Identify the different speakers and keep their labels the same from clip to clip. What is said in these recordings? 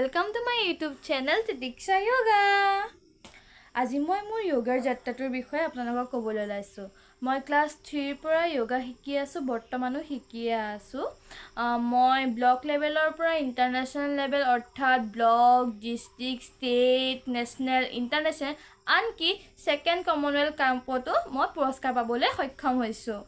Speaker 1: Welcome to my YouTube channel Titiksha Yoga. আজি মই মোৰ য়োগাৰ যাত্ৰাটোৰ বিষয়ে আপোনালোকক ক'বলৈ ওলাইছোঁ। মই ক্লাছ 3ৰ পৰা য়োগা শিকি আছোঁ, বৰ্তমানো শিকিয়ে আছোঁ। মই ব্লক লেভেলৰ পৰা ইণ্টাৰনেশ্যনেল লেভেল, অৰ্থাৎ block, district, state, national, international, আনকি ছেকেণ্ড কমনৱেলথ কাপতো মই পুৰস্কাৰ পাবলৈ সক্ষম হৈছোঁ।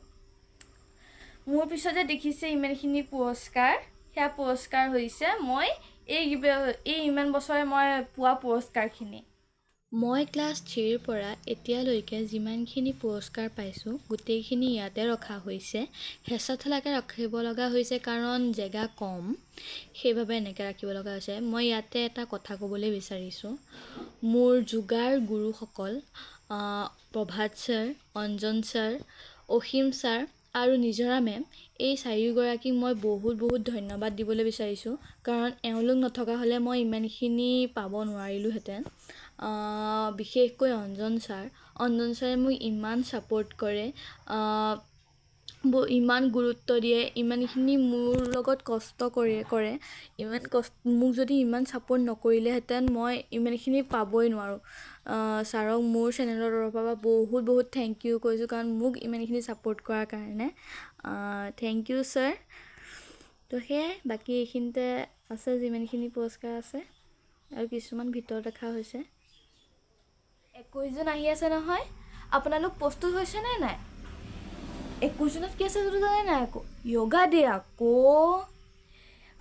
Speaker 1: মোৰ পিছতে দেখিছে ইমানখিনি পুৰস্কাৰ। সেয়া পুৰস্কাৰ হৈছে মই এই ইমান বছৰে মই পোৱা পুৰস্কাৰখিনি।
Speaker 2: মই ক্লাছ 3ৰ পৰা এতিয়ালৈকে যিমানখিনি পুৰস্কাৰ পাইছোঁ, গোটেইখিনি ইয়াতে ৰখা হৈছে। হেঁচা ঠেলাকৈ ৰাখিব লগা হৈছে, কাৰণ জেগা কম, সেইবাবে এনেকৈ ৰাখিব লগা হৈছে। মই ইয়াতে এটা কথা ক'বলৈ বিচাৰিছোঁ। মোৰ যোগাৰ গুৰুসকল প্ৰভাত ছাৰ, অঞ্জন ছাৰ, অসীম ছাৰ আৰু নিজৰা মেম, এই চাৰিওগৰাকীক মই বহুত বহুত ধন্যবাদ দিবলৈ বিচাৰিছোঁ, কাৰণ এওঁলোক নথকা হ'লে মই ইমানখিনি পাব নোৱাৰিলোঁহেঁতেন। বিশেষকৈ অঞ্জন ছাৰ। অঞ্জন ছাৰে মোক ইমান ছাপোৰ্ট কৰে, ইমান গুৰুত্ব দিয়ে, ইমানখিনি মোৰ লগত কষ্ট কৰে। ইমান কষ্ট, মোক যদি ইমান ছাপোৰ্ট নকৰিলেহেঁতেন, মই ইমানখিনি পাবই নোৱাৰোঁ। ছাৰক মোৰ চেনেলৰ তৰফৰ পৰা বহুত বহুত thank U কৈছোঁ, কাৰণ মোক ইমানখিনি ছাপোৰ্ট কৰাৰ কাৰণে। Thank you sir. তো সেয়াই, বাকী এইখিনিতে আছে যিমানখিনি পুৰস্কাৰ আছে আৰু কিছুমান ভিতৰত ৰখা হৈছে।
Speaker 1: 21 জুন আহি আছে নহয়, আপোনালোক প্ৰস্তুত হৈছেনে নাই? 21 জুনত কি আছে সেইটো জানে নাই? আকৌ য়োগা ডে। আকৌ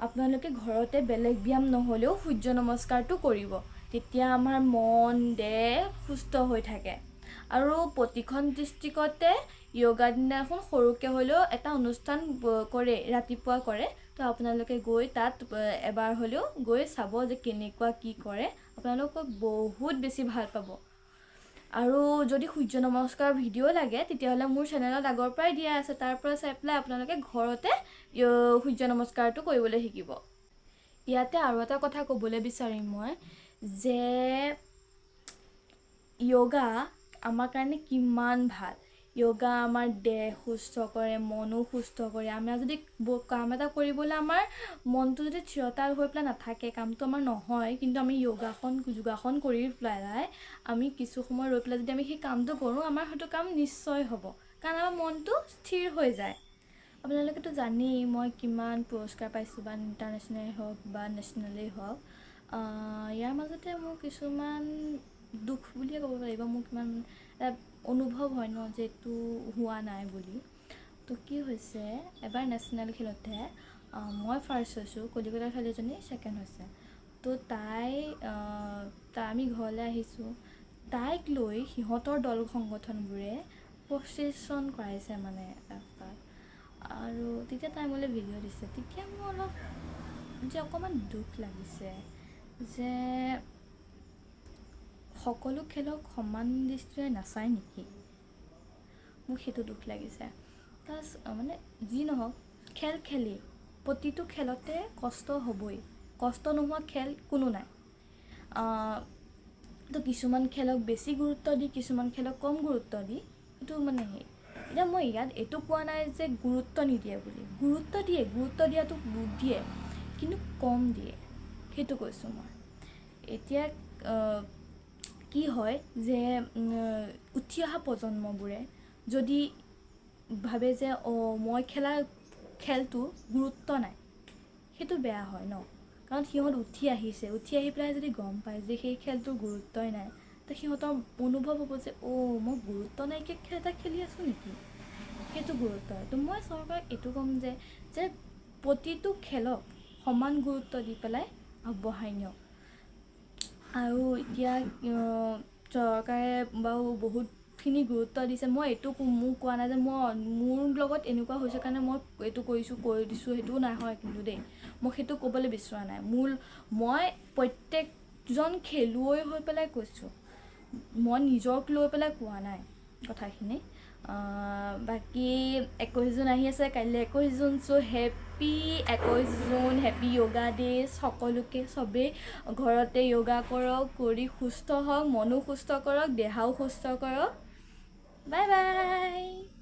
Speaker 1: আপোনালোকে ঘৰতে বেলেগ ব্যায়াম নহ'লেও সূৰ্য নমস্কাৰটো কৰিব, তেতিয়া আমাৰ মন দেহ সুস্থ হৈ থাকে। আৰু প্ৰতিখন ডিষ্ট্ৰিক্টতে য়োগা দিনাখন সৰুকৈ হ'লেও এটা অনুষ্ঠান কৰে, ৰাতিপুৱা কৰে। তো আপোনালোকে গৈ তাত এবাৰ হ'লেও গৈ চাব যে কেনেকুৱা কি কৰে। আপোনালোকক বহুত বেছি ভাল পাব। আৰু যদি সূৰ্য নমস্কাৰ ভিডিঅ' লাগে, তেতিয়াহ'লে মোৰ চেনেলত আগৰ পৰাই দিয়া আছে। তাৰ পৰা চাই পেলাই আপোনালোকে ঘৰতে সূৰ্য নমস্কাৰটো কৰিবলৈ শিকিব। ইয়াতে আৰু এটা কথা ক'বলৈ বিচাৰিম মই যে য়োগা আমাৰ কাৰণে কিমান ভাল। য়োগা আমাৰ দেহ সুস্থ কৰে, মনো সুস্থ কৰে। আমাৰ যদি কাম এটা কৰিবলৈ আমাৰ মনটো যদি থিৰতা হৈ পেলাই নাথাকে, কামটো আমাৰ নহয়। কিন্তু আমি যোগাসন কৰি পেলাই আমি কিছু সময় ৰৈ পেলাই যদি আমি সেই কামটো কৰোঁ, আমাৰ সেইটো কাম নিশ্চয় হ'ব, কাৰণ আমাৰ মনটো স্থিৰ হৈ যায়। আপোনালোকেতো জানেই মই কিমান পুৰস্কাৰ পাইছোঁ, বা ইণ্টাৰনেশ্যনেলেই হওক বা নেশ্যনেলেই হওক। ইয়াৰ মাজতে মোৰ কিছুমান দুখ বুলিয়ে ক'ব লাগিব, মোৰ কিমান এটা অনুভৱ হয় ন যে এইটো হোৱা নাই বুলি। তো কি হৈছে, এবাৰ নেশ্যনেল খেলোঁতে মই ফাৰ্ষ্ট হৈছোঁ, কলিকতাৰ ছোৱালী ছেকেণ্ড হৈছে। তো তাই তাই আমি ঘৰলৈ আহিছোঁ, তাইক লৈ সিহঁতৰ দল সংগঠনবোৰে প্ৰচেশ্যন কৰাইছে মানে ৰাস্তাত। আৰু তেতিয়া তাই মোলৈ ভিডিঅ' দিছে। তেতিয়া মোৰ অলপ যে অকণমান দুখ লাগিছে যে সকলো খেলক সমান দৃষ্টিৰে নাচায় নেকি, মোক সেইটো দুখ লাগিছে। প্লাছ মানে যি নহওক, খেল খেলেই, প্ৰতিটো খেলতে কষ্ট হ'বই, কষ্ট নোহোৱা খেল কোনো নাই। তো কিছুমান খেলক বেছি গুৰুত্ব দি, কিছুমান খেলক কম গুৰুত্ব দি, সেইটো মানে সেই এতিয়া মই ইয়াত এইটো কোৱা নাই যে গুৰুত্ব নিদিয়ে বুলি। গুৰুত্ব দিয়ে, গুৰুত্ব দিয়াটো দিয়ে, কিন্তু কম দিয়ে, সেইটো কৈছোঁ মই। এতিয়া কি হয় যে উঠি অহা প্ৰজন্মবোৰে যদি ভাবে যে অঁ, মই খেলা খেলটো গুৰুত্ব নাই, সেইটো বেয়া হয় ন, কাৰণ সিহঁত উঠি আহিছে। উঠি আহি পেলাই যদি গম পায় যে সেই খেলটোৰ গুৰুত্বই নাই, তো সিহঁতৰ অনুভৱ হ'ব যে অ', মই গুৰুত্ব নাইকিয়া খেল এটা খেলি আছোঁ নেকি? সেইটো গুৰুত্ব। তো মই চৰকাৰক এইটো ক'ম যে প্ৰতিটো খেলক সমান গুৰুত্ব দি পেলাই আগবঢ়াই নিয়ক। আৰু এতিয়া চৰকাৰে বাৰু বহুতখিনি গুৰুত্ব দিছে। মই এইটো মোক কোৱা নাই যে মই মোৰ লগত এনেকুৱা হৈছে কাৰণে মই এইটো কৰিছোঁ, কৰি দিছোঁ, সেইটোও নহয়। কিন্তু দেই, মই সেইটো ক'বলৈ বিচৰা নাই। মই প্ৰত্যেকজন খেলুৱৈ হৈ পেলাই কৈছোঁ, মই নিজক লৈ পেলাই কোৱা নাই কথাখিনি। বাকী 21 জুন আহি আছে, কাইলৈ 21 জুন। So' happy 21 June, happy yoga day' সকলোকে। চবেই ঘৰতে য়োগা কৰক, কৰি সুস্থ হওক, মনো সুস্থ কৰক, দেহাও সুস্থ কৰক। Bye bye.